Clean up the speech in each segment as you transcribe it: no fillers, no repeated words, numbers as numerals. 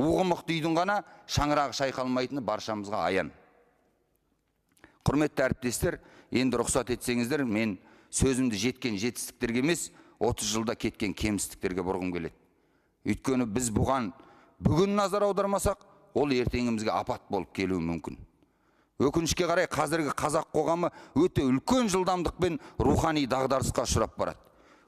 Уғы мықты үйдің ғана шаңырағы шайқалмайтыны баршамызға аян. Құрметті әріптестер, енді рұқсат етсеңіздер, мен сөзімді жеткен жетістіктерге емес, 30 жылда кеткен кемістіктерге бұрғым келеді. Өйткені біз бұған бүгін назар аудармасақ, ол ертеңімізге апат болып келуі мүмкін. Өкінішке қарай, қазіргі қазақ қоғамы өте үлкен жылдамдықпен рухани дағдарысқа ұшырап барады.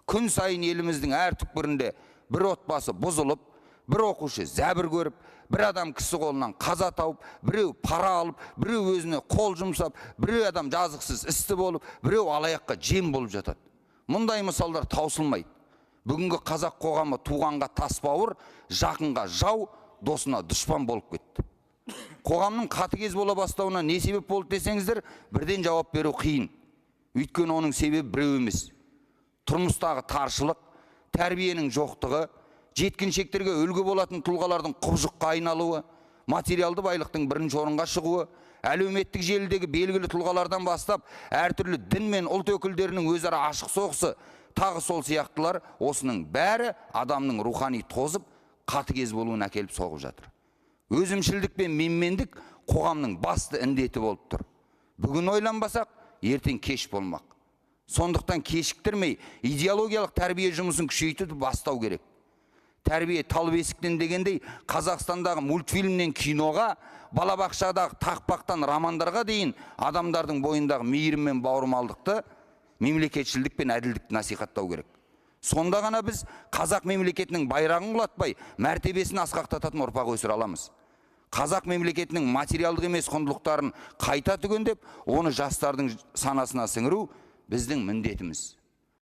Күн сайын еліміздің әр түкпірінде бір отбасы бұзылып, бір оқушы зәбір көріп, бір адам кісі қолынан қаза тауып, біреу пара алып, біреу өзіне қол жұмсап, біреу адам жазықсыз істі болып, біреу алаяққа жем болып жатады. Мұндай мысалдар таусылмайды. Бүгінгі қазақ қоғамы туғанға тас бауыр, жақынға жау, досына дұшпан болып кетті. Қоғамның қатыгез бола бастауына не себеп болды десеңіздер, бірден жауап беру қиын. Өйткені оның себебі біреу емес. Тұрмыстағы таршылық, тәрбиенің жоқтығы, жеткіншектерге үлгі болатын тұлғалардың құбыжыққа айналуы, материалды байлықтың бірінші орынға шығуы, әлеуметтік желідегі белгілі тұлғалардан бастап әртүрлі дін мен ұлт өкілдерінің өзара ашық соғысы, тағы сол сияқтылар, осының бәрі адамның рухани тозып, қатыгез болуын әкеліп соғып жатыр. Өзімшілдік пен менмендік қоғамның басты індеті болып тұр. Бүгін ойланбасақ, ертең кеш болмақ. Сондықтан кешіктірмей идеологиялық тәрбие жұмысын күшейтуді бастау керек. Тәрбие тал бесіктен дегендей, Қазақстандағы мультфильмнен киноға, балабақшадағы тақпақтан романдарға дейін адамдардың бойындағы мейірім мен бауырмалдықты, мемлекетшілдік пен әділдікті насихаттау керек. Сонда ғана біз қазақ мемлекетінің байрағын құлатпай, мәртебесін асқақтататын ұрпақ өсіре аламыз. Қазақ мемлекетінің материалдық емес құндылықтарын қайта түгендеп, оны жастардың санасына сіңіру біздің міндетіміз.